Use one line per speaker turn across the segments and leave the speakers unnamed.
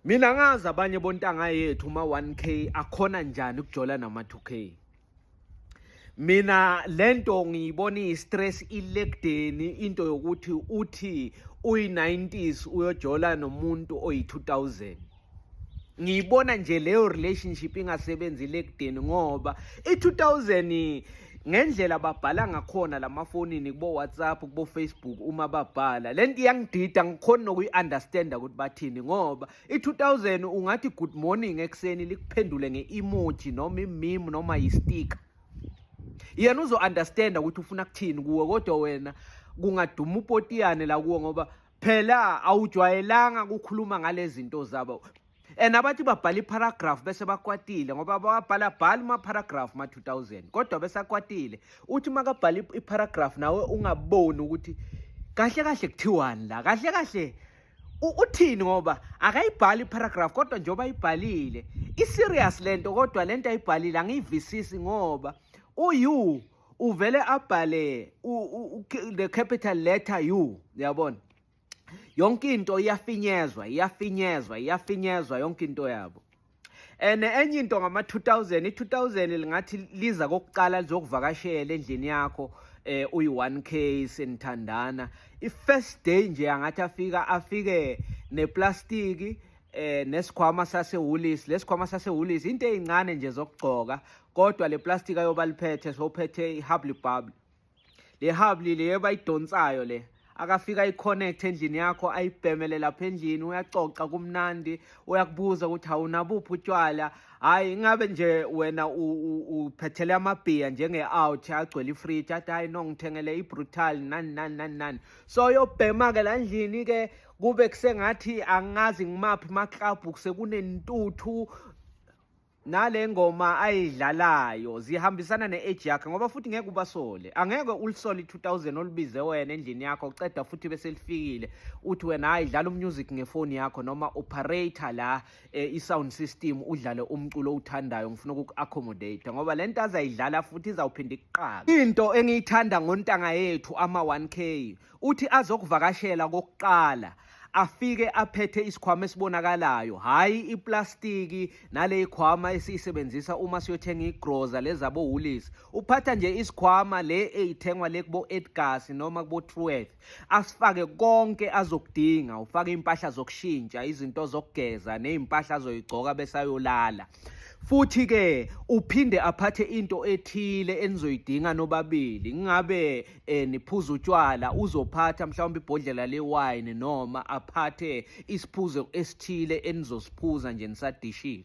Mina ngazi abanye bontanga yethu uma 1K akhona njani ukujola nama 2K. Mina lento ngiyibona iyi-stress ilekudeni into yokuthi uthi uyi-90s uyojola nomuntu oyi-2000. Ngiyibona nje leyo relationship ingasebenzi lekudeni ngoba i-2000 ngendlela babhala ngakhona lamafonini kubo WhatsApp, kubo Facebook, uma babhala lento iyangidida, ngikhona nokuyi-understanda ukuthi bathini, ngoba i-2000 ungathi good morning ekuseni likuphendule nge-emoji noma i-meme noma yi-sticker. Yena uzo-understanda ukuthi ufuna kuthini kuwe, kodwa wena kungaduma upotiyane la kuwe ngoba phela awujwayelanga ukukhuluma ngalezi zinto zabo. And abathi babhala iparagraph bese bakwatile ngoba babhala bhala ama-paragraph ma-2000 kodwa besakwatile. Uthi makabhala iparagraph nawe ungaboni ukuthi kahle kahle kuthiwani la, kahle kahle uthini, ngoba akayibhali iparagraph kodwa njengoba ayibhalile i-serious lento, kodwa lento ayibhalile angiyivisisi ngoba u-u uvele abhale the capital letter U, uyabona? Yonke into iyafinyezwa, iyafinyezwa, iyafinyezwa yonke into yabo. And enye into ngama-2000, i-2000 lingathi liza kokuqala lizokuvakashela endlini yakho, uyi-1K senithandana, i-first day nje angathi afika, afike neplastiki nesikhwama saseWoolies. Lesikhwama saseWoolies into ezincane nje zokugcoka, kodwa le plastic ayoba liphethe sophethe i-hubbly bubbly, le hubbly le bayidonsayo le. Akafika ayi-connect endlini yakho, ayibhemele lapha endlini, uyacoca kumnandi, uyakubuza ukuthi awunabuphi utshwala. Hhayi, ingabe nje wena uphethele amabhiya njenge-out agcwele ifriji, athi hayi no, ngithengele i-Brutal, nani nani nani nani. So uyobhema-ke la ndlini-ke, kube kusengathi angazi ngimaphi maklabhu, sekunentuthu nale ngoma ayidlalayo zihambisana ne-age yakhe, ngoba futhi ngeke ubasole, angeke ulisole i-2000 olubize wena endlini yakho uceda futhi bese lifikile uthi wena hayi, dlala umusic ngefoni yakho noma operator la i-sound system, udlale umculo owuthandayo, ngifuna ukuku-accommodate, ngoba le nto azayidlala futhi izawuphinda ikuqala. Into engiyithanda ngontanga yethu ama-1K, uthi azokuvakashela kokuqala afike aphethe isikhwama esibonakalayo, hhayi iplastiki nale ikhwama esiyisebenzisa uma siyothenga igroza lezabo Woolies. Uphatha nje isikhwama le eyithengwa le kubo Edgars noma kubo Truworths, asifake konke azokudinga, ufake impahla zokushintsha, izinto zokugeza nezimpahla azoyigcoka bese ayolala. Futhi-ke uphinde aphathe into ethile enizoyidinga nobabili, ngingabe niphuza utshwala, uzophatha mhlawumbe ibhodlela lewine noma aphathe isiphuzo esithile enizosiphuza nje nisadishile.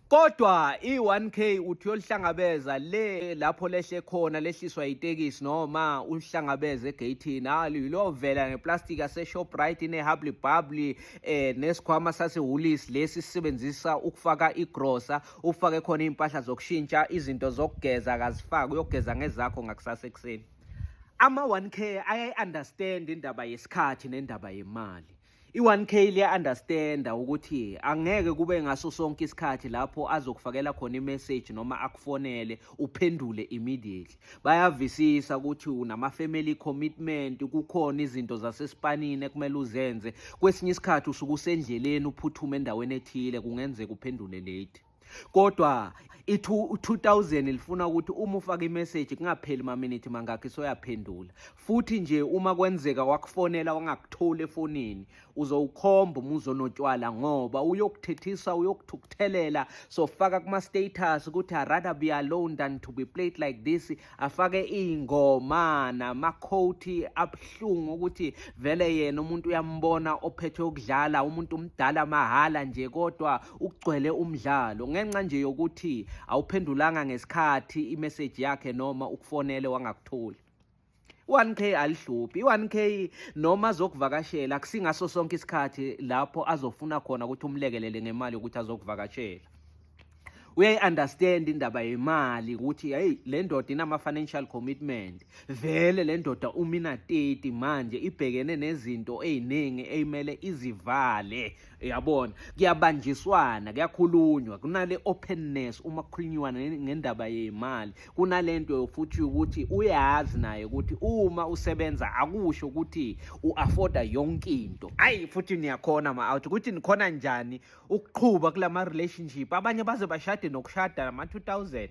Kodwa i-1K uthi uyolihlangabeza le lapho lehle khona, lehliswa itekisi noma ulihlangabeze egeyithini, hali yilovela ngeplastic yase-Shoprite ine-hubbly bubbly nesikhwama sase-Woolies lesi sisebenzisa ukufaka igrosa, ufake khona iy'mpahla zokushintsha, izinto zokugeza akazifaki, uyogeza ngezakho ngakusasa ekuseni. Ama-1K ayayi-understand indaba yesikhathi nendaba yemali. I-1K liya-understanda ukuthi angeke kube ngaso sonke isikhathi lapho azokufakela khona imessage noma akufonele uphendule immediately. Bayavisisa ukuthi unama-family commitment, kukhona izinto zasesipanini ekumele uzenze, kwesinye isikhathi usuke usendleleni uphuthume endaweni ethile, kungenzeka uphendule late. Kodwa i-2000 lifuna ukuthi uma ufaka imessage kungapheli maminithi mangakhi soyaphendula. Futhi nje uma kwenzeka wakufonela wangakutholi efonini, uzowukhomba umuzi onotshwala ngoba uyokuthethisa, uyokuthukuthelela. So faka kuma-status ukuthi I rather be alone than to be played like this, afake iy'ngoma namakhowuthi abuhlungu ukuthi vele yena umuntu uyambona ophethwe ukudlala umuntu umdala mahhala nje, kodwa ukugcwele umdlalo ngenxa nje yokuthi awuphendulanga ngesikhathi imeseji yakhe noma ukufonele wangakutholi. 1K alihluphi. I-1K noma azokuvakashela akusingaso sonke isikhathi lapho azofuna khona ukuthi umlekelele ngemali yokuthi azokuvakashela. Uyayi-understand indaba yemali ukuthi hey, le ndoda inama-financial commitment. Vele le ndoda uma ina-30 manje ibhekene nezinto ey'ningi ey'mele izivale, yabona. Kuyabanjiswana, kuyakhulunywa, kunale openness uma kukhulunywa ngendaba yemali. Kunalento futhi ukuthi uyazi naye ukuthi uma usebenza akusho ukuthi u-afforda yonke into. Ayi, futhi niyakhona ma-out ukuthi nikhona njani ukuqhuba kulama relationship, abanye baze bashade nokushada nama-2000.